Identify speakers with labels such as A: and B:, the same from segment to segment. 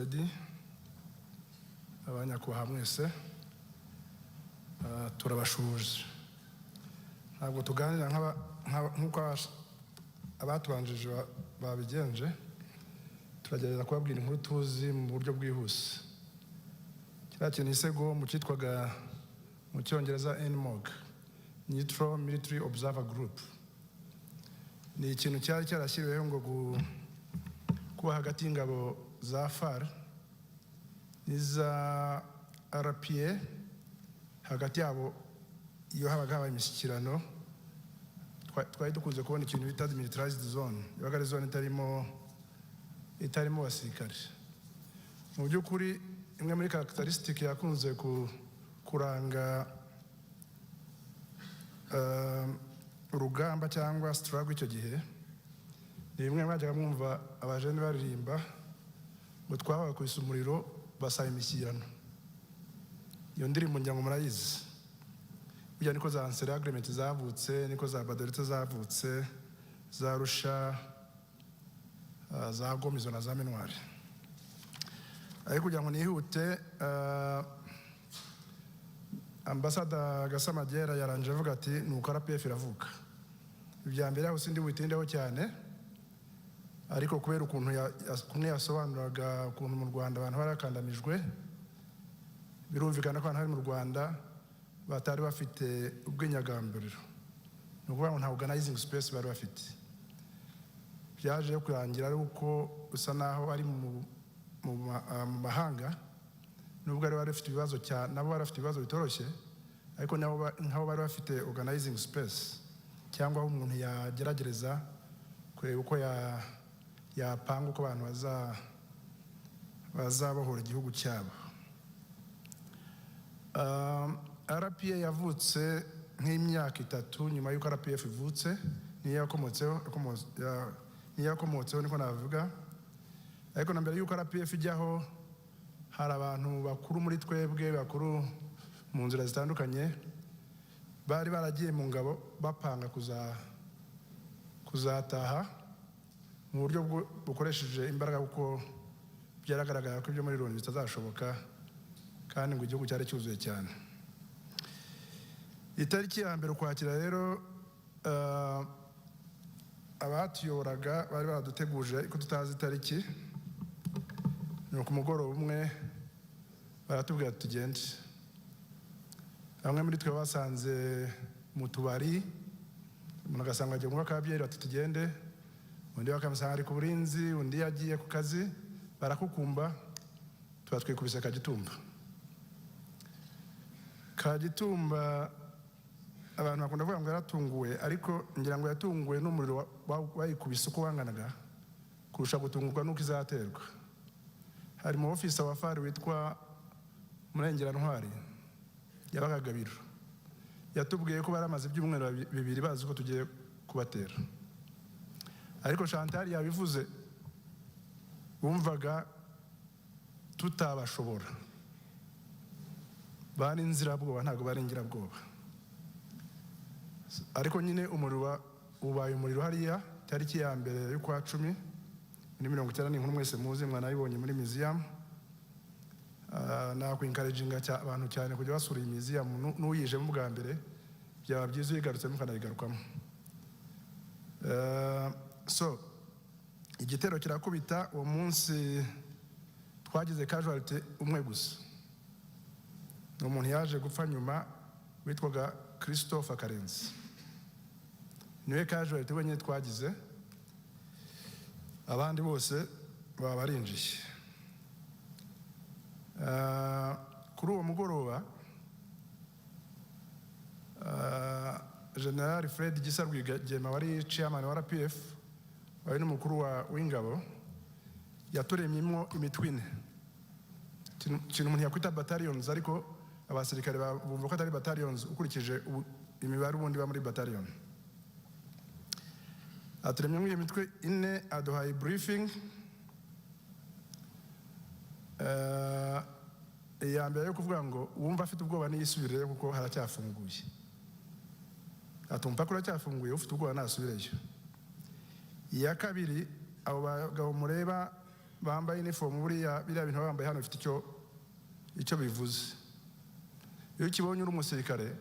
A: Freddy, abanyakubahwa mwese, turabashuhuje. Ntabwo tuganira nk'uko abatubanjije babigenje. Turagerageza kubabwira inkuru tuzi mu buryo bwihuse. Kiriya kintu isego mu cyitwaga mu Cyongereza NMOG, Neutral Military Observer Group, ni ikintu cyari cyarashyiriweho ngo kuba hagati y'ingabo za FAR n'iza RPA. Hagati yabo iyo habaga habaye imishyikirano, twari dukunze kubona ikintu bita demilitarized zone, yabaga ari zone itarimo abasirikare. Mu by'ukuri, imwe muri characteristic yakunze kuranga urugamba cyangwa struggle icyo gihe ni bimwe mwajyaga mwumva abajene baririmba ngo "Twabakubise umuriro basaba imishyikirano". Iyo ndirimbo ngira ngo murayizi. Burya niko za Ansera Agreement zavutse, niko za Gbadolite zavutse, za Arusha, za Goma, izo na za MINUAR. Ariko kugira ngo nihute, Ambassador Gasamagera yarangije avuga ati "Nuko RPF iravuka". Ibya mbere aho sindi butindeho cyane, ariko kubera ukuntu kumwe yasobanuraga ukuntu mu Rwanda abantu bari bakandamijwe, birumvikana ko abantu bari mu Rwanda batari bafite ubwinyagamburiro, ni ukuvuga ngo nta organizing space bari bafite. Byaje kurangira ari uko usa naho ari mu mahanga, nubwo bari bafite ibibazo cyane, nabo bari bafite ibibazo bitoroshye, ariko nabo nk'abo bari bafite organizing space cyangwa aho umuntu yageragereza kureba uko yapanga uko abantu bazabohora igihugu cyabo. RPA yavutse nk'imyaka 3 nyuma y'uko RPF ivutse, niyo yakomotseho, niko navuga. Ariko na mbere y'uko RPF ijyaho, hari abantu bakuru muri twebwe, bakuru mu nzira zitandukanye, bari baragiye mu ngabo bapanga kuzataha mu buryo bukoresheje imbaraga, kuko byaragaragara ko ibyo muri Loni bitazashoboka, kandi ngo igihugu cyari cyuzuye cyane. Itariki ya 1 Ukwakira rero, abatuyoboraga bari baraduteguje ariko tutazi itariki. Ni ku mugoroba umwe baratubwira tugende. Bamwe muri twe basanze mu tubari, umuntu agasanga agiye kunywa ka byeri, bati "Tugende", undi bakamusanga ari ku burinzi, undi yagiye ku kazi, barakukumba, tuba twikubise Kagitumba. Kagitumba abantu bakunda kuvuga ngo yaratunguwe, ariko ngira ngo yatunguwe n'umuriro wayikubise uko wanganaga kurusha gutungurwa n'uko izaterwa. Hari mu officer wa FAR witwa Murengerantwari, yabaga Gabiro, yatubwiye ko bari amaze ibyumweru 2 bazi ko tugiye kubatera. Ariko Chantal yabivuze, bumvaga tutabashobora, bari inzirabwoba, ntabwo bari ingirabwoba. Ariko nyine umuriro ubaye umuriro hariya tariki ya 1 y'ukwa 10 muri 90. Ni inkuru mwese muzi, mwanayibonye muri museum. Nakwencouraginga abantu cyane kujya basura iyi museum. N'uyijemo bwa mbere, byaba byiza uyigarutsemo ukanayigarukamo. So igitero kirakubita. Uwo munsi twagize casualty umwe gusa, ni umuntu yaje gupfa nyuma witwaga Christopher Karenzi, niwe casualty wenyine twagize, abandi bose baba barinjiye. Kuri uwo mugoroba, General Fred Gisa Rwigema, wari chairman wa RPF, wari n'umukuru w'ingabo, yaturemyemo imitwe ine, ikintu umuntu yakwita battalions, ariko abasirikare bumva ko atari battalions ukurikije imibare ubundi iba muri battalion. Aturemyemo iyo mitwe ine, aduhaye briefing. Iya mbere yo kuvuga ngo uwumva afite ubwoba niyisubireyo kuko haracyafunguye. Ati "Umupaka uracyafunguye, ufite ubwoba nasubireyo." Iya kabiri, abo bagabo mureba bambaye inifomu, buriya biriya bintu baba bambaye hano bifite icyo bivuze. Iyo ukibonye uri umusirikare,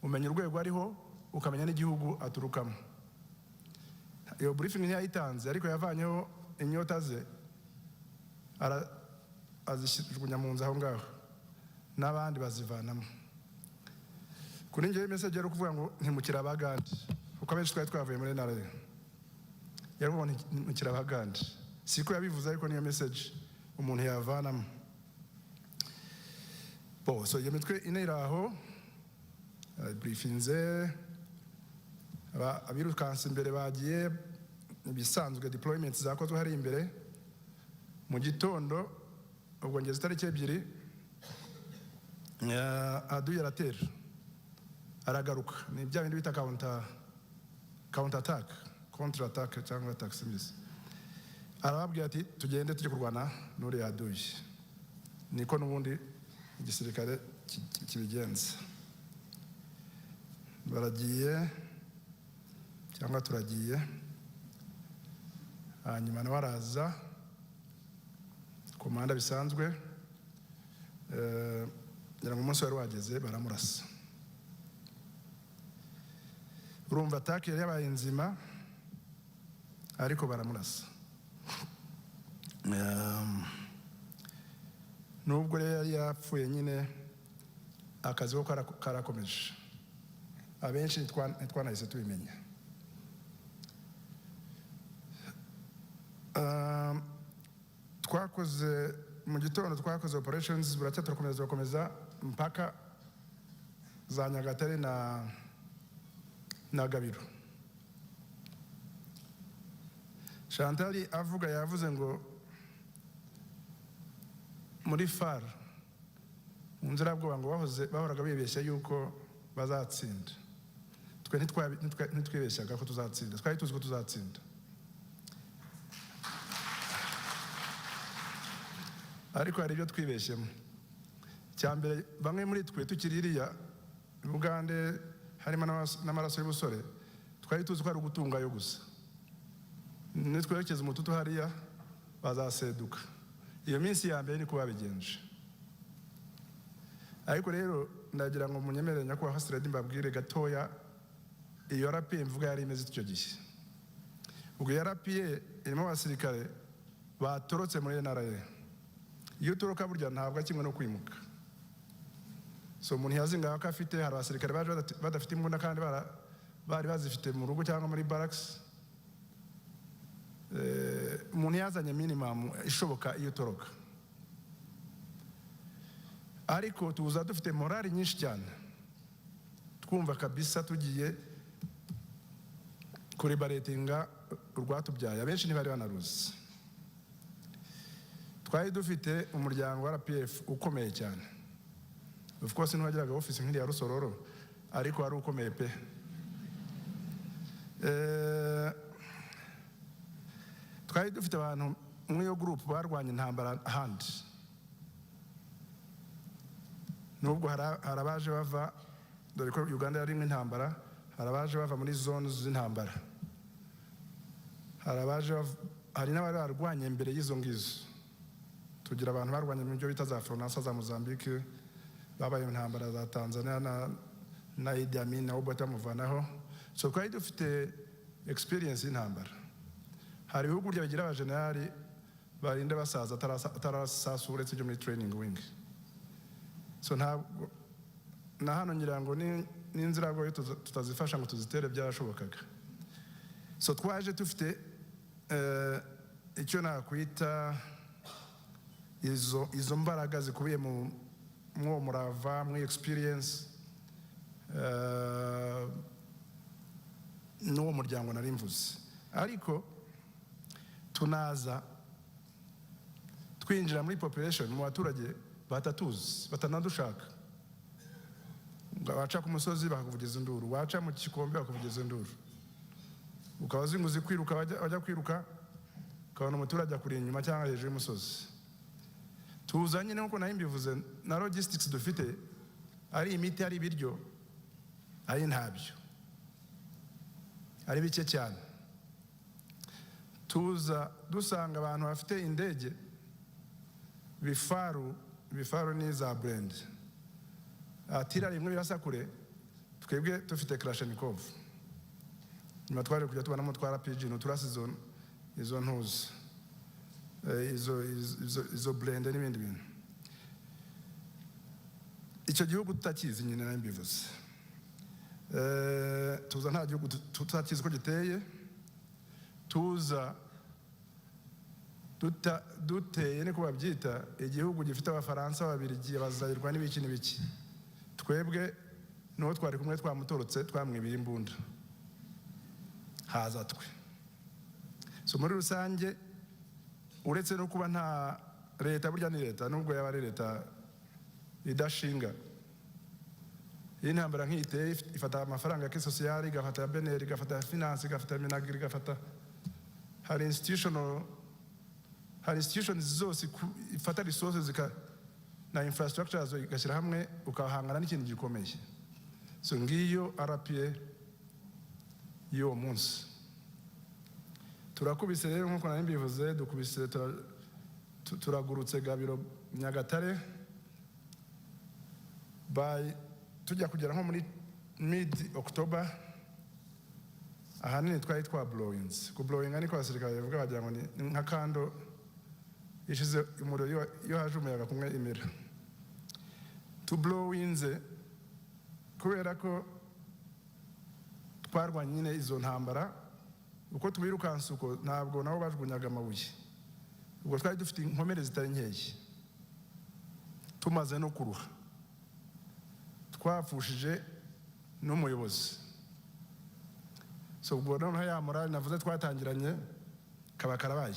A: umenya urwego ariho, ukamenya n'igihugu aturukamo. Iyo briefing ntiyayitanze, ariko yavanyeho inyota ze, azishyirwa mu nzu aho ngaho, n'abandi bazivanamo. Kuri njyewe message yari ukuvuga ngo ntimukiri Abagande, kuko abenshi twari twavuye muri NRA. Yari kuvuga ngo ntimukiri Abagande. Siko yabivuze, ariko niyo message umuntu yavanamo. Bo, so iyo mitwe ine iri aho briefinze abirukanse imbere bagiye ibisanzwe, deployment zakozwe hari imbere. Mu gitondo, ubwo ngeze itariki 2, aduyi aratera, aragaruka. Ni bya bindi bita counter attack, contre attack cyangwa attack, simbizi. Arababwira ati: "Tugende tujye kurwana n'uriya aduyi." Niko n'ubundi igisirikare kibigenza. Baragiye cyangwa turagiye, hanyuma nawe araza commander bisanzwe. Ngira ngo umunsi wari wageze, baramurasa. Urumva attack yari yabaye nzima, ariko baramurasa. Nubwo rero yari yapfuye nyine, akazi ko karakomeje. Abenshi ntitwanahise tubimenya. Twakoze mu gitondo, twakoze operations, buracya turakomeza, turakomeza mpaka za Nyagatare na Gabiro. Chantal avuga, yavuze ngo muri FAR, mu nzirabwoba, ngo bahoze bahoraga bibeshya yuko bazatsinda. Twe ntitwibeshyaga ko tuzatsinda, twari tuzi ko tuzatsinda, ariko hari ibyo twibeshyemo. Icya mbere, bamwe muri twe tukiri iriya Bugande, harimo n'amaraso y'ubusore, twari tuzi ko ari ugutungayo gusa, nitwerekeza umututu hariya bazaseduka. Iyo minsi ya mbere niko babigenje. Ariko rero ndagira ngo munyemerere, nyakubahwa First Lady, mbabwire gatoya iyo RPA mvuga yari imeze icyo gihe. Ubwo iyo RPA irimo abasirikare batorotse muri NRA. Iyo utoroka burya ntabwo ari kimwe no kwimuka. So umuntu yazingaga ko afite, hari abasirikare baje badafite imbunda kandi bari bazifite mu rugo cyangwa muri barracks. Umuntu yazanye minimum ishoboka iyo utoroka, ariko tuza dufite morali nyinshi cyane, twumva kabisa tugiye kuriberatinga urwatubyaye. Abenshi ntibari banaruzi. Twari dufite umuryango wa RPF ukomeye cyane. Of course ntiwagiraga office nk'iriya Rusororo, ariko wari ukomeye pe. Twari dufite abantu muri iyo group barwanya intambara ahandi, nubwo hari abaje bava, dore ko Uganda yari intambara, hari abaje bava muri zone z'intambara, hari abaje hari n'abari barwanye mbere y'izo ngizo. Tugira abantu barwanye mu byo bita za Fronasa za Mozambique, babaye mu ntambara za Tanzania na Idi Amin na Obote bamuvanaho. So twari dufite experience y'intambara. Hari ibihugu burya bigira abajenerali barinda basaza atarasasu, uretse ibyo muri training wing. So ntabwo na hano ngira ngo n'inziragoye tutazifasha ngo tuzitere, byarashobokaga. So twaje dufite icyo nakwita izo mbaraga zikubiye mu mw'uwo murava, muri experience, n'uwo muryango nari mvuze. Ariko tunaza twinjira muri population, mu baturage batatuzi, batanadushaka. Waca ku musozi bakakuvugiza induru, waca mu kikombe bakakuvugiza induru, ukaba uzi ngo uzi kwiruka, wajya kwiruka ukabona umuturage akuri inyuma cyangwa hejuru y'umusozi. Tuza nyine nk'uko nari mbivuze, na logistics dufite, ari imiti, ari ibiryo, ari ntabyo, ari bike cyane. Tuza dusanga abantu bafite indege, bifaru. Bifaru ni za burende, atira rimwe birasa kure. Twebwe dufite Kalashnikov. Nyuma twaje kujya tubonamo twa RPG, ntuturasa izo ntuzi, izo burende n'ibindi bintu. Icyo gihugu tutakizi nyine, nayo mbivuze. Tuza nta gihugu tutakizi ko giteye, tuza duteye, niko babyita, igihugu gifite Abafaransa, Ababiligi, Abazayirwa n'ibiki n'ibiki. Twebwe n'uwo twari kumwe twamutorotse, twamwibira imbunda, haza twe. So muri rusange, uretse no kuba nta leta, burya ni leta, nubwo yaba ari leta idashinga, iyo intambara nk'iyi iteye, ifata amafaranga ya caisse sociale, igafata ya BNR, igafata ya finance, igafata ya MINAGRI, igafata, hari institutional, hari institutions zose ifata resources zika na infrastructure yazo igashyira hamwe, ukahangana n'ikintu gikomeye. So ngiyo RPA y'uwo munsi. Turakubise rero, nk'uko nari mbivuze, dukubise, turagurutse Gabiro, Nyagatare, by tujya kugera nko muri mid October, ahanini twari twa blowinze. Ku blowinga niko abasirikare bavuga, bagira ngo ni nka candle ishize umuriro, iyo haje umuyaga kumwe imira. Tublowinze kubera ko twarwanye nyine izo ntambara, uko twirukansa uko ntabwo nabo bajugunyaga amabuye. Ubwo twari dufite inkomere zitari nkeya, tumaze no kuruha, twapfushije n'umuyobozi. So ubwo noneho ya morale navuze twatangiranye kaba karabaye.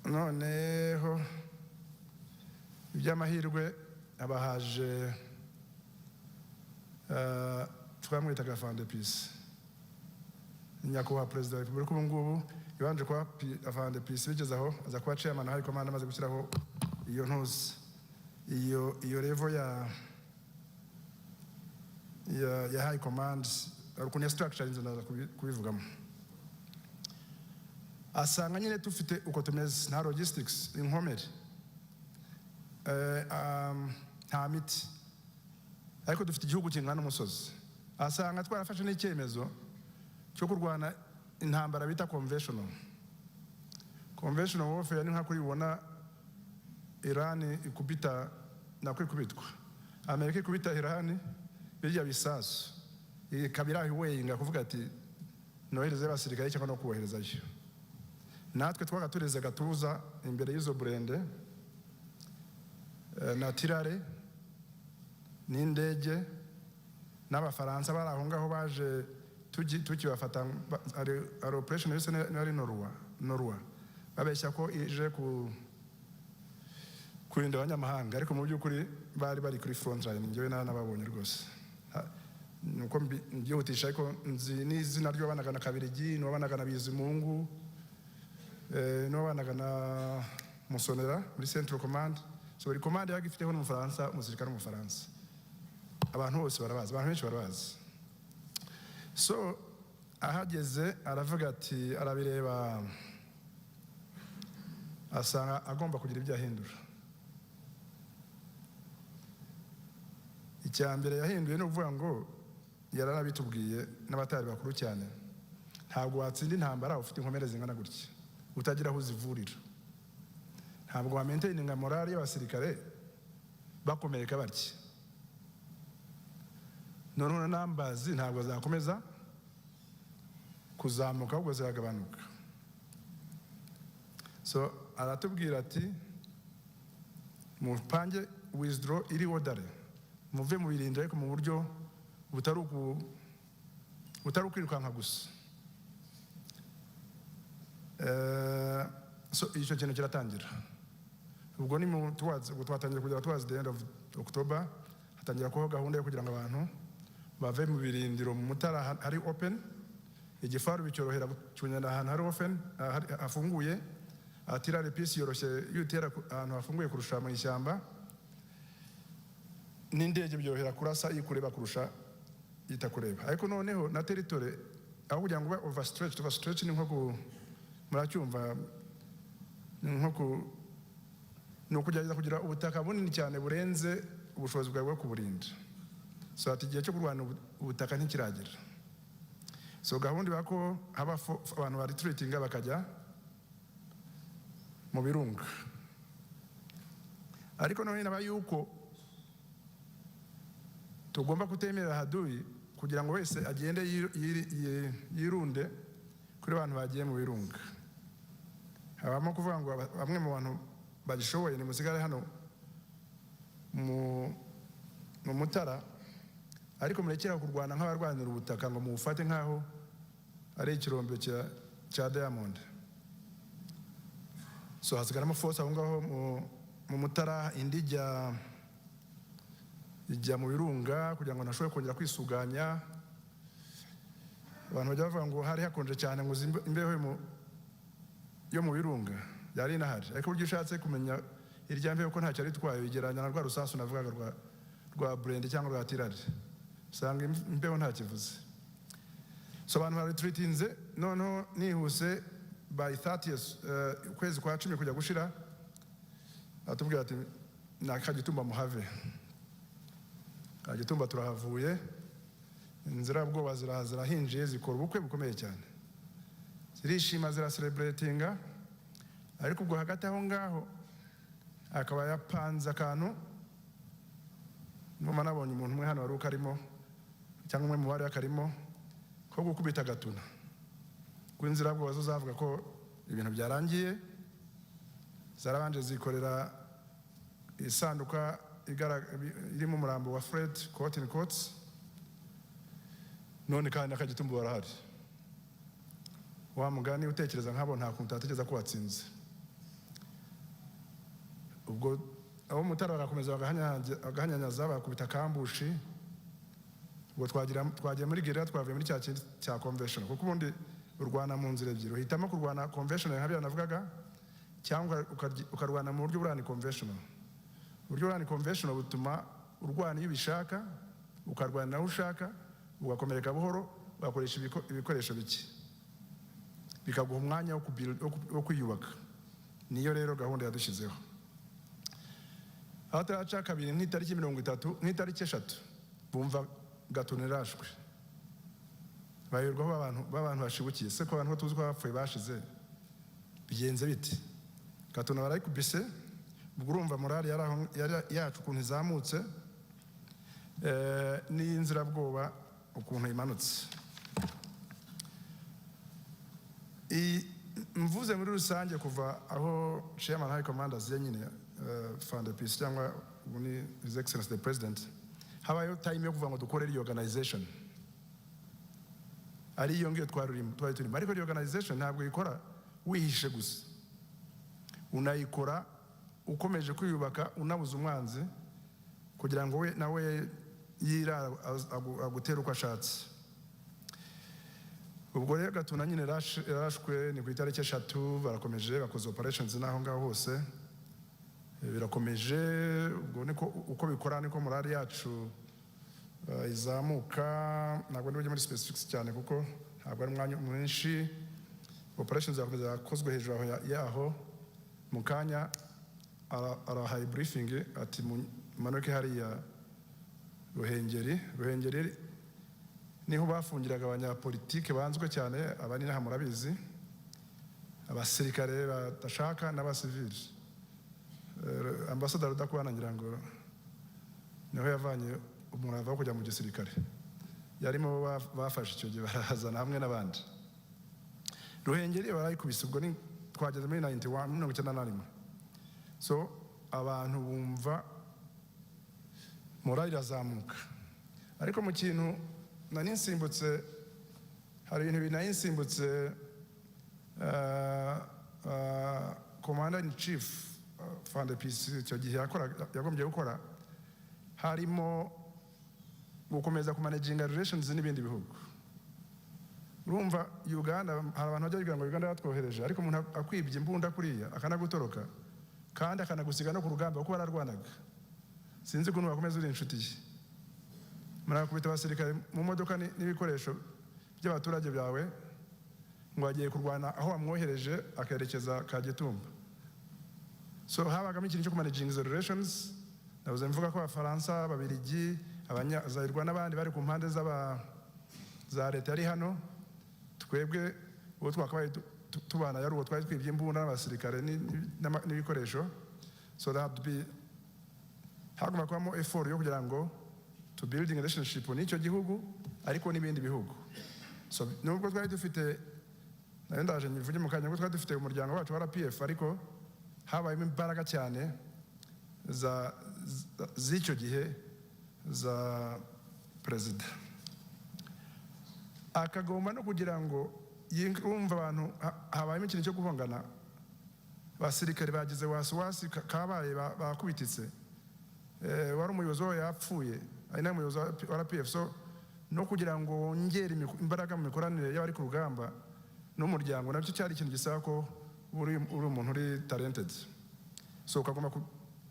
A: Noneho iby'amahirwe abahaje, twamwitaga afande PC, nyakubahwa Perezida wa Repubulika ubu ngubu. Yabanje kuba afande PC, bigeze aho aza kuba chairman high command, amaze gushyiraho iyo ntuzi, iyo level ya high command, hari ukuntu ya structure inzu, ndaza kubivugamo. Asanga nyine dufite uko tumeze, nta logistics, inkomere, nta miti, ariko dufite igihugu kingana n'umusozi. Asanga twarafashe n'icyemezo cyo kurwana intambara bita conventional warfare. Ni nka kuri ubona Iran ikubita, nako ikubitwa, Amerika ikubita Iran birya bisasu, ikaba iraho iweyinga kuvuga ati nohereze abasirikare cyangwa no kuboherezayo. Natwe twaga tureze agatuza imbere y'izo burende na tirare n'indege n'Abafaransa bari aho ngaho baje tukibafata. Hari operation yose ari Noruwa, babeshya ko ije ku kurinda abanyamahanga, ariko mu by'ukuri bari bari kuri front line. Njyewe nababonye rwose. Nuko mbyihutisha, ariko nzi n'izina ry'uwabanaga na Kabirigi, n'uwabanaga na Bizimungu, n'uwabanaga na Musonera muri Central Command. So buri command yabaga ifiteho n'Umufaransa, umusirikare w'Umufaransa. Abantu bose barabazi, abantu benshi barabazi. So ahageze aravuga ati, arabireba, asanga agomba kugira ibyo ahindura. Icya mbere yahinduye ni ukuvuga ngo, yararabitubwiye n'abatari bakuru cyane, ntabwo watsinda intambara ufite inkomere zingana gutya, utagira aho uzivurira. Ntabwo wamaintaininga morale y'abasirikare bakomereka batya. Noneho na numbers ntabwo zakomeza kuzamuka, ahubwo ziragabanuka. So aratubwira ati mupange withdraw iri orderly, muve mu birindiro, ariko mu buryo butari ukwirukanka gusa. So icyo kintu kiratangira. Ubwo ni mu towards, ubwo twatangiye kugera towards the end of October, hatangira kubaho gahunda yo kugira ngo abantu bave mu birindiro mu Mutara hari open. Igifaru bicyorohera kunyura ahantu hari open, hafunguye. Artillery piece yoroshye iyo utera ahantu hafunguye kurusha mu ishyamba, n'indege byorohera kurasa iyo kureba kurusha. itakureba. Ariko noneho na territory, aho kugira ngo ube overstretched. Overstretched ni nko ku, muracyumva, ni nko ku, ni ukugerageza kugira ubutaka bunini cyane burenze ubushobozi bwawe bwo kuburinda. So ati igihe cyo kurwana ubutaka ntikiragera. So gahunda iba ko haba abantu baretreatinga bakajya mu birunga. Ariko noneho inaba yuko tugomba kutemerera haduyi kugira ngo wese agende yirunde kuri abantu bagiye mu birunga. Habamo kuvuga ngo bamwe mu bantu bagishoboye nimusigare hano mu Mutara, ariko murekera kurwana nk'abarwanira ubutaka ngo muwufate nk'aho ari ikirombe cya diamond. So hasigaramo force aho ngaho mu Mutara, indi ijya mu birunga kugira ngo ntashobore kongera kwisuganya. Abantu bajya bavuga ngo hari hakonje cyane, ngo uzi imbeho yo mu birunga yari inahari. Ariko buryo ushatse kumenya irya mbeho ko ntacyo yari itwaye, uyigereranya na rwa rusasu navugaga rwa burende cyangwa rwa tirari, usanga imbeho ntakivuze. So abantu baretreatinze. Noneho nihuse, by 30th, ukwezi kwa 10 kujya gushira, atubwira ati na Kagitumba muhave. Kagitumba turahavuye. Inzirabwoba zirahinjiye, zikora ubukwe bukomeye cyane, zirishima, ziracelebratinga. Ariko ubwo hagati aho ngaho akaba yapanze akantu. Ndumva nabonye umuntu umwe hano wari ukarimo, cyangwa umwe mu bari akarimo, ko gukubita Gatuna. Ku inzirabwoba zo zavuga ko ibintu byarangiye, zarabanje zikorera isanduka irimo umurambo wa Fred, quote in quotes. None kandi n'Akagitumba barahari. Wa mugani utekereza nk'abo, nta kuntu utatekereza ko watsinze. Ubwo abo Mutara bagakomeza bagahanyanyaza, bakubita ka ambush. Ubwo twagiye muri guerrilla, twavuye muri cya kindi cya convention, kuko ubundi urwana mu nzira ebyiri: uhitamo kurwana conventional nka biriya navugaga, cyangwa ukarwana mu buryo buri unconventional. Uburyo buri unconventional butuma urwana iyo ubishaka, ukarwana aho ushaka, ugakomereka buhoro, ugakoresha ibikoresho bike, bikaguha umwanya wo kwiyubaka. Niyo rero gahunda yadushyizeho. Aho turaca kabiri, nk'itariki 30, nk'itariki 3, bumva Gatuna irashwe, bayoberwaho b'abantu bashibukiye se, ko abantu ko tuzi ko bapfuye bashize, bigenze bite? Gatuna barayikubise. Ubwo urumva morale yari aho, yari yacu ukuntu izamutse, n'iy'inzirabwoba ukuntu imanutse. Mvuze muri rusange, kuva aho chairman high command aziye nyine, Fande PC cyangwa ubu ni His Excellency the President, habayeho time yo kuvuga ngo dukore reorganization, ari iyo ngiyo twari turimo. Ariko reorganization ntabwo ikora wihishe gusa, unayikora ukomeje kwiyubaka, unabuza umwanzi kugira ngo we nawe yirara agutere uko ashatse. Ubwo rero Gatuna nyine yarashwe ni ku itariki 3. Barakomeje bakoze operations n'aho ngaho hose. Birakomeje. Ubwo niko uko bikora, niko morale yacu izamuka. Ntabwo ndi bujye muri specifics cyane kuko ntabwo ari umwanya mwinshi. Operations zakomeza yakozwe hejuru aho yaho. Mu kanya arahaye briefing ati mumanuke hariya Ruhengeri. Ruhengeri niho bafungiraga abanyapolitike banzwe cyane, abari inaha murabizi, abasirikare badashaka n'abasivili. Ambasaderi Rudakubana ngira ngo niho yavanye umurava wo kujya mu gisirikare, yarimo bafashe icyo gihe barazana hamwe n'abandi. Ruhengeri barayikubise. Ubwo ni twageze muri 91, 91. So abantu bumva morale irazamuka. Ariko mu kintu nari nsimbutse, hari ibintu bibiri nari nsimbutse. Commander in chief, Fande PC, icyo gihe yagombye gukora harimo gukomeza kumanaginga relations n'ibindi bihugu. Urumva Uganda, hari abantu bajya bigira ngo Uganda yatwohereje, ariko umuntu akwibye imbunda kuriya, akanagutoroka, kandi akanagusiga no ku rugamba kuko bararwanaga, sinzi ukuntu bakomeza uri inshuti ye. Murakubita abasirikare mu modoka n'ibikoresho by'abaturage byawe, ngo agiye kurwana aho wamwohereje, akerekeza Kagitumba. So habagamo ikintu cyo kumanaginga izo relations. Nabuze mvuga ko Abafaransa, Ababiligi, Abanyazayirwa n'abandi bari ku mpande za leta yari hano. Twebwe uwo twakabaye tubana yari uwo twari twibye imbunda n'abasirikare n'ibikoresho. So that had to be, hagomba kubamo effort yo kugira ngo to building relationship n'icyo gihugu, ariko n'ibindi bihugu. So nubwo twari dufite, nayo ndaje nyivuge mu kanya, nubwo twari dufite umuryango wacu wa RPF, ariko habayemo imbaraga cyane z'icyo gihe za perezida, akagomba no kugira ngo wumva abantu habayemo ikintu cyo guhongana, abasirikare bagize wasiwasi, kabaye, bakubititse. Wari umuyobozi wabo yapfuye, ari nawe muyobozi wa RPF. So no kugira ngo wongere imbaraga mu mikoranire y'abari ku rugamba n'umuryango, nabyo cyari ikintu gisaba ko uri umuntu uri talented. So ukagomba ku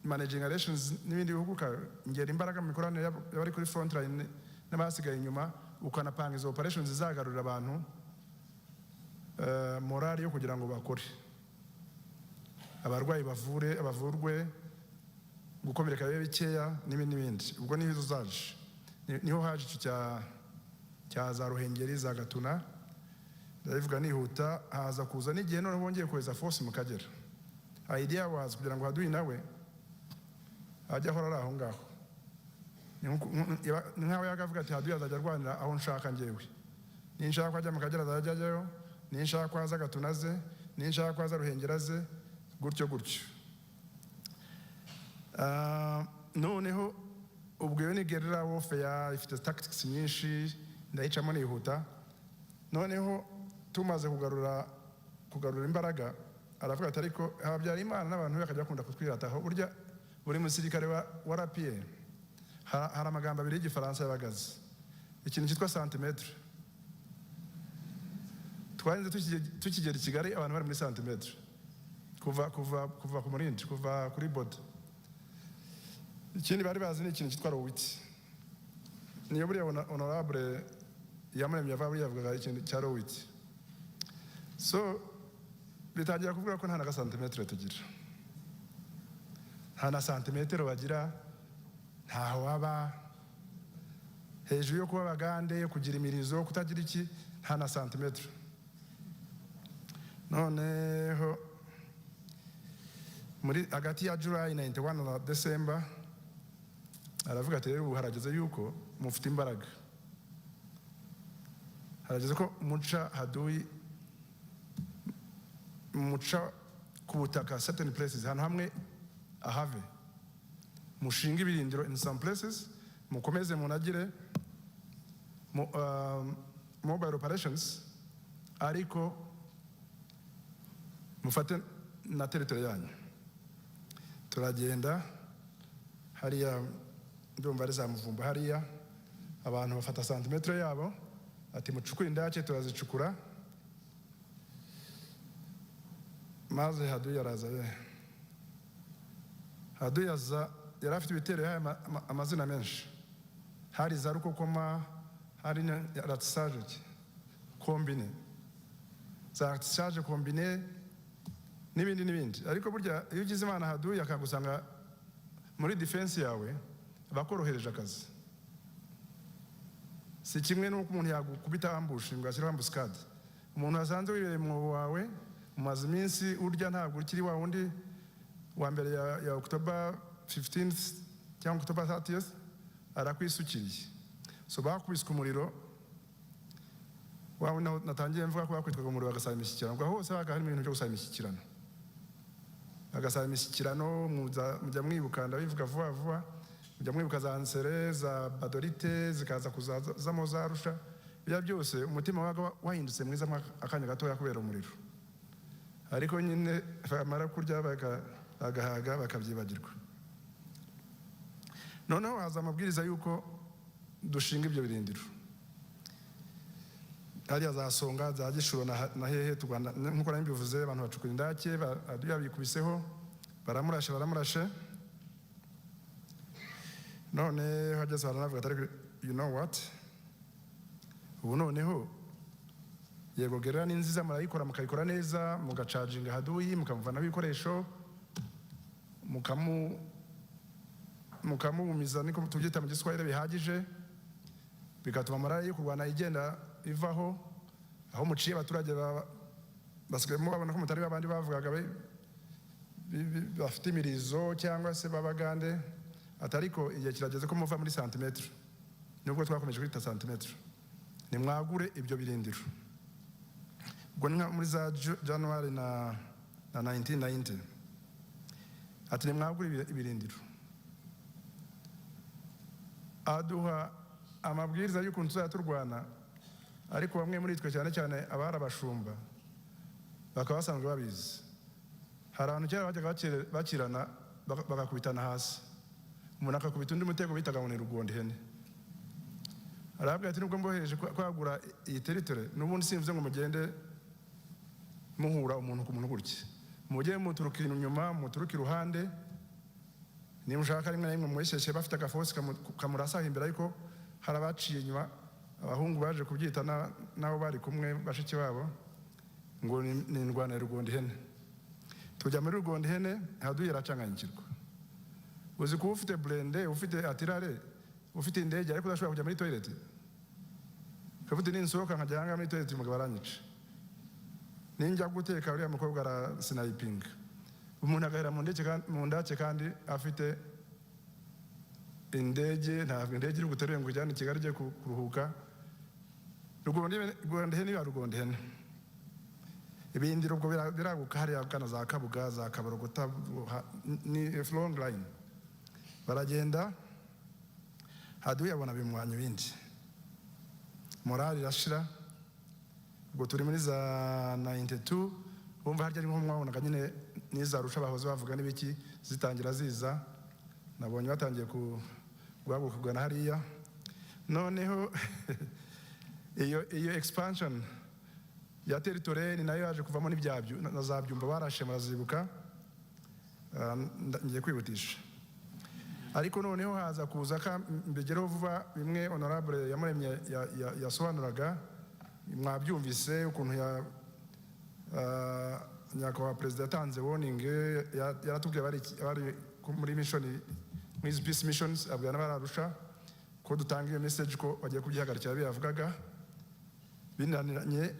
A: managing relations n'ibindi bihugu, ukongera imbaraga mu mikoranire y'abari kuri front line n'abasigaye inyuma, ukanapanga izo operations zizagarurira abantu morale yo kugira ngo bakore, abarwayi bavure, bavurwe, gukomereka bibe bikeya, n'ibindi n'ibindi. Ubwo niho izo zaje. Niho haje icyo cya za Ruhengeri, za Gatuna, ndabivuga nihuta. Haza kuza n'igihe noneho bongeye kohereza force mu Kagera. Idea was kugira ngo haduyi nawe ajye ahora ari aho ngaho. Ni nk'aho yakavuga ati: "Haduyi azajya arwanira aho nshaka njyewe. Ninshaka ko ajya mu Kagera azajya ajyayo, ninshaka ko aza Gatuna aze, ninshaka ko aza Ruhengeri aze," gutyo gutyo. Noneho ubwo iyo ni guerrilla warfare, ifite tactics nyinshi, ndayicamo nihuta. Noneho tumaze kugarura imbaraga, aravuga ati: "Ariko Habyarimana n'abantu be bakajya bakunda kutwirataho." Burya buri musirikare wa RPA hari amagambo abiri y'Igifaransa yabagaze, ikintu cyitwa santimetre. Twarinze tukigera i Kigali, abantu bari muri santimetre kuva ku Murindi, kuva kuri border. Ikindi bari bazi ni ikintu cyitwa le huit. Niyo buriya honorable Iyamuremye ava, buriya yavugaga ikintu cya le huit. So bitangira kuvuga ko nta na gasantimetero tugira, nta na santimetero bagira, ntaho baba hejuru yo kuba abagande, kugira imirizo, kutagira iki, nta na santimetero. Noneho muri hagati ya July 91 na December, aravuga ati: "Rero ubu harageze yuko mufite imbaraga, harageze ko muca haduyi, muca ku butaka certain places, ahantu hamwe ahave, mushinga ibirindiro in some places, mukomeze munagire mobile operations, ariko mufate na territory yanyu." Turagenda hariya, ndumva ari za Muvumba hariya, abantu bafata santimetero yabo, ati: "Mucukure indake." Turazicukura, maze haduyi araza ye. Haduyi aza yari afite ibitero yahaye amazina menshi. Hari za Rukokoma, hari na ratissage combiné, za ratissage combiné n'ibindi n'ibindi. Ariko burya iyo ugize Imana haduyi akagusanga muri defense yawe, bakorohereje akazi. Si kimwe n'uko umuntu yagukubita ambush, ngo ashyiraho embuscade. Umuntu wasanze wibereye mu mwobo wawe, umaze iminsi urya, ntabwo ukiri wa wundi wa mbere ya October 15th cyangwa October 30th, arakwisukiriye. So bakubiswe umuriro wawe, natangiye mvuga ko bakwitwaga umuriro, bagasaba imishyikirano. Ubwo hose habaga harimo ibintu byo gusaba imishyikirano, bagasaba imishyikirano. Mujya mwibuka, ndabivuga vuba vuba, mujya mwibuka za Nsere, za Gbadolite, zikaza kuzamo za Arusha. Bya byose umutima wabaga wahindutse mwiza mo akanya gatoya kubera umuriro, ariko nyine bamara kurya bagahaga bakabyibagirwa. Noneho haza amabwiriza y'uko dushinga ibyo birindiro hariya za Songa, za Gishuro na hehe turwana. Nk'uko nari mbivuze, abantu bacukura indake, yabikubiseho, baramurashe, baramurashe. None hageze baranavuga ati: "Ariko "You know what, ubu noneho yego guerrilla ni nziza, murayikora, mukayikora neza, mugacaginga haduyi, mukamuvanaho ibikoresho, mukamubumiza, niko tubyita mu Giswahili, bihagije, bigatuma morale yo kurwana igenda ivaho. Aho muciye abaturage basigayemo babona ko mutari babandi bavugaga bafite imirizo cyangwa se b'Abagande. Atariko igihe kirageze ko muva muri santimetero, nubwo twakomeje kwita santimetero, nimwagure ibyo birindiro." Ubwo ni nka muri za January na 1990. Ati: "Nimwagure ibirindiro." Aduha amabwiriza y'ukuntu tuzajya turwana, ariko bamwe muri twe, cyane cyane abari abashumba, bakaba basanzwe babizi. Hari ahantu kera bajyaga bakirana, bagakubitana hasi, umuntu akakubita undi mutego bitaga ngo ni rugonda ihene. Arababwira ati: "Nubwo mbohereje kwagura iyi territory, n'ubundi simvuze ngo mugende muhura umuntu ku muntu gutya. Mujye muturuka inyuma, muturuke iruhande, niba ushaka rimwe na rimwe mweshyeshye bafite agafosi kamurasaho imbere." Ariko hari abaciye inyuma, abahungu baje kubyita n'abo bari kumwe, bashiki babo, ngo ni indwana ya rugonda ihene. Tujya muri rugonda ihene, haduyi aracanganyikirwa. Uzi kuba ufite blindé, ufite artillerie, ufite indege, ariko udashobora kujya muri toilet? Ukavuga: "Ninsohoka nkajya ahangaha muri toilet, umugabo aranyica. Ninjya guteka, uriya mukobwa arasinayipinga." Umuntu agahera mu ndege mu ndake kandi afite indege. Ntabwo indege iri buguterure ngo ujyane i Kigali ujye kuruhuka. Rugonda ihene iba rugonda ihene. Ibindiro ubwo biraguka hariya gana za Kabuga, za Kabarogota, ni long line. Baragenda, haduyi abona bimwanya ibindi, morale irashira. Ubwo turi muri za 92. Wumva harya ari nko mwabonaga nyine n'izarusha bahoze bavuga n'ibiki zitangira ziza. Nabonye batangiye guhaguruka kugana hariya. Noneho iyo expansion ya territory ni nayo yaje kuvamo n'ibyabyo na za Byumba barashe, murazibuka. Ngiye kwihutisha, ariko noneho haza kuza ka mbigereho vuba bimwe honorable Yamuremye yasobanuraga. Mwabyumvise ukuntu ya nyakubahwa perezida yatanze warning, yaratubwiye, bari muri mission, muri izi peace missions, abwira n'abararusha ko dutanga iyo message ko bagiye kubyihagarikira. Biyavugaga binaniranye,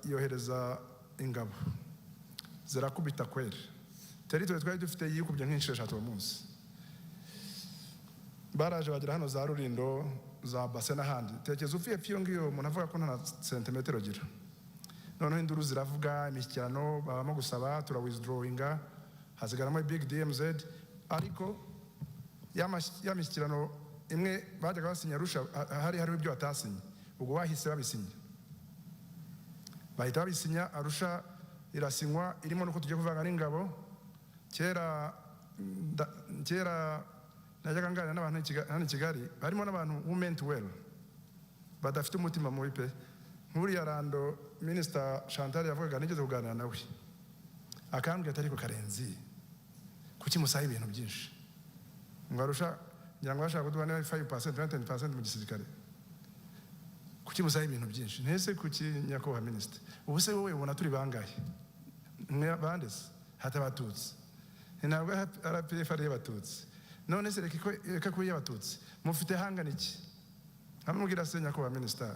A: yohereza ingabo zirakubita kweri. Territory twari dufite yikubye nk'inshuro 3 uwo munsi. Baraje bagera hano za Rurindo, za Base n'ahandi. Tekereza uvuye epfo iyo ngiyo, umuntu avuga ko nta na sentimetero agira. Noneho induru ziravuga, imishyikirano babamo gusaba, turawithdrawinga, hasigaramo big DMZ. Ariko ya mishyikirano imwe bajyaga basinya Arusha, hari hariho ibyo batasinye. Ubwo bahise babisinya, bahita babisinya. Arusha irasinywa irimo nuko tugiye kuvanga n'ingabo. Kera kera najyaga nganira n'abantu hano i Kigali, harimo n'abantu who meant well, badafite umutima mubi pe. Nk'uriya Rando, Minisita Chantal yavugaga, nigeze kuganira nawe, akambwira ati: "Ariko Karenzi, kuki musaba ibintu byinshi?" Ngo Arusha ngira ngo bashaka kuduha niba 5% na 10% mu gisirikare. "Kuki musaba ibintu byinshi?" Ntese kuki, nyakubahwa minisita? Ubu se wowe ubona turi bangahe? Mwe bande se hata Abatutsi? Ntabwo RPF ari iy'Abatutsi. None se reka kuba iy'Abatutsi, mufite hangana iki? Nkamubwira: "Se nyakubahwa minisita,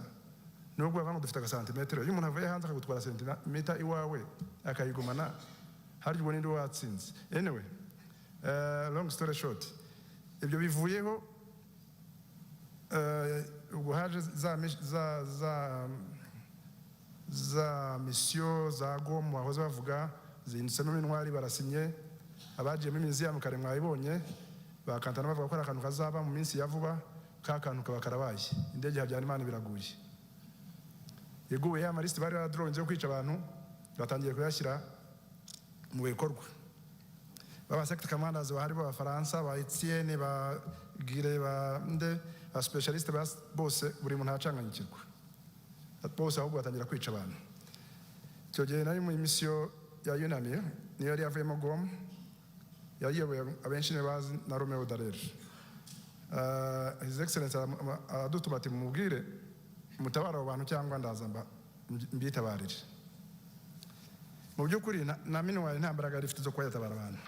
A: nubwo bavuga ngo dufite agasantimetero, iyo umuntu avuye hanze akagutwara sentimeta iwawe akayigumana, harya ubwo ninde watsinze?" Anyway, long story short, ibyo bivuyeho. Ubwo haje za misiyo za GOMN bahoze bavuga, zihinditsemo MINUAR, barasinye. Abagiyemo imiziyamu kare mwabibonye, bakantana bavuga ko ari akantu kazaba mu minsi ya vuba. Ka kantu kaba karabaye. Indege ya Habyarimana biraguye, iguye, ya malisiti bari baradronze yo kwica abantu batangiye kuyashyira mu bikorwa. Baba sector commanders bahari b'Abafaransa, ba Etienne, ba Gire, ba nde, ba specialiste bose, buri muntu aracanganyikirwa bose, ahubwo batangira kwica abantu. Icyo gihe nari muri misiyo ya UNAMIR, niyo yari yavuyemo GOMN, yayiyoboye abenshi niyo bazi, na Romeo Dallaire. His Excellency aradutuma ati: "Mumubwire mutabare abo bantu cyangwa ndaza mbitabarire." Mu by'ukuri na MINUAR nta mbaraga yari ifite zo kuba yatabara abantu.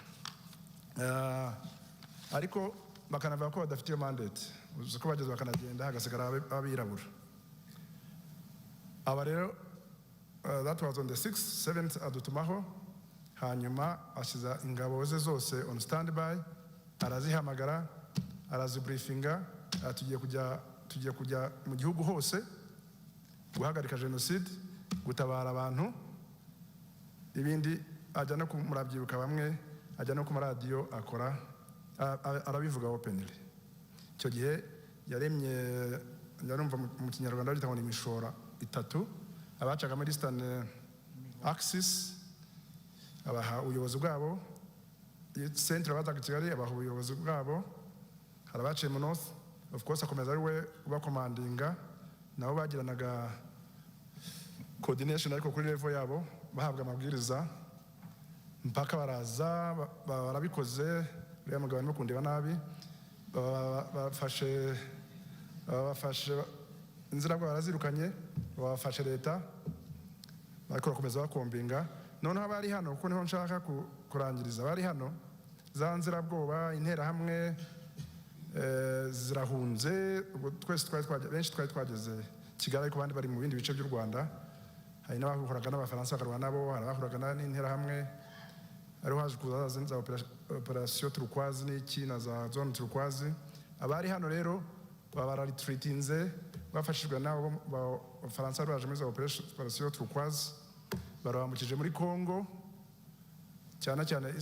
A: Ariko bakanavuga ko badafite iyo mandate. Uzi ko bageze bakanagenda, hagasigara abirabura. Aba rero, that was on the 6th, 7th adutumaho, hanyuma ashyiza ingabo ze zose on standby, arazihamagara, arazibriefinga, tugiye kujya mu gihugu hose guhagarika jenoside, gutabara abantu. Ibindi ajya no murabyibuka bamwe, ajya no ku maradiyo akora arabivuga openly. Icyo gihe yaremye, yarumva mu Kinyarwanda babyita ngo ni imishora itatu. Abacaga muri Eastern Axis abaha ubuyobozi bwabo, centre abazaga i Kigali abaha ubuyobozi bwabo, hari abaciye mu north, of course akomeza ari we ubacommandinga, nabo bagiranaga coordination ariko kuri level yabo, bahabwa amabwiriza mpaka baraza barabikoze. Uriya mugabo arimo kundeba nabi. Bafashe inzirabwoba, barazirukanye, babafashe leta, ariko bakomeza bakombinga. Noneho abari hano, kuko niho nshaka kurangiriza, abari hano, za nzirabwoba, interahamwe zirahunze. Ubwo twese twari benshi twari twageze Kigali, ariko abandi bari mu bindi bice by'u Rwanda. Hari n'abahuraga n'Abafaransa bakarwana nabo, hari abahuraga n'interahamwe. Hariho haje kuza za opération Turquoise n'iki na za zone Turquoise. Abari hano rero baba bararetreatinze, bafashijwe n'abo Bafaransa bari baje muri za opération Turquoise, barabambukije muri Congo, cyane cyane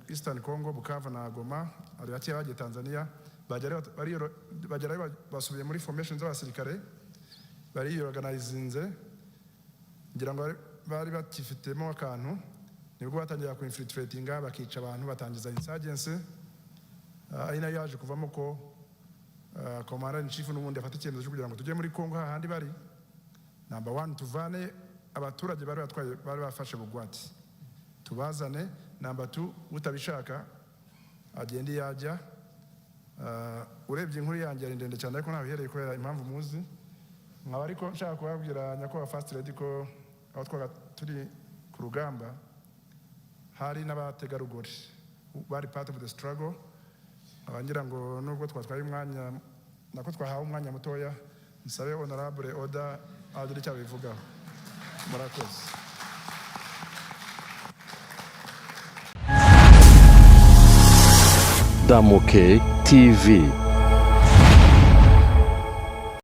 A: Eastern Congo, Bukavu na Goma. Hari bakeya bagiye Tanzania. Bagerayo basubiye muri formation z'abasirikare, bariyorganizinze. Ngira ngo bari bakifitemo akantu, nibwo batangira ku infiltratinga, bakica abantu, batangiza insurgency. Ari nayo yaje kuvamo ko commander in chief n'ubundi afata icyemezo cyo kugira ngo tujye muri Congo hahandi bari. Number one, tuvane abaturage bari batwaye, bari bafashe bugwate, tubazane. Number two, utabishaka agende iyo ajya. Urebye inkuru yanjye yari ndende cyane, ariko ntaho ihereye kubera impamvu muzi. Nkaba ariko nshaka kubabwira, nyakubahwa First Lady, ko aho twaga turi ku rugamba hari n'abategarugori bari part of the struggle. Nkaba ngira ngo nubwo twatwaye umwanya, nako twahawe umwanya mutoya, nsabe Honorable Oda agira icyo abivugaho. Murakoze.
B: Damuke TV.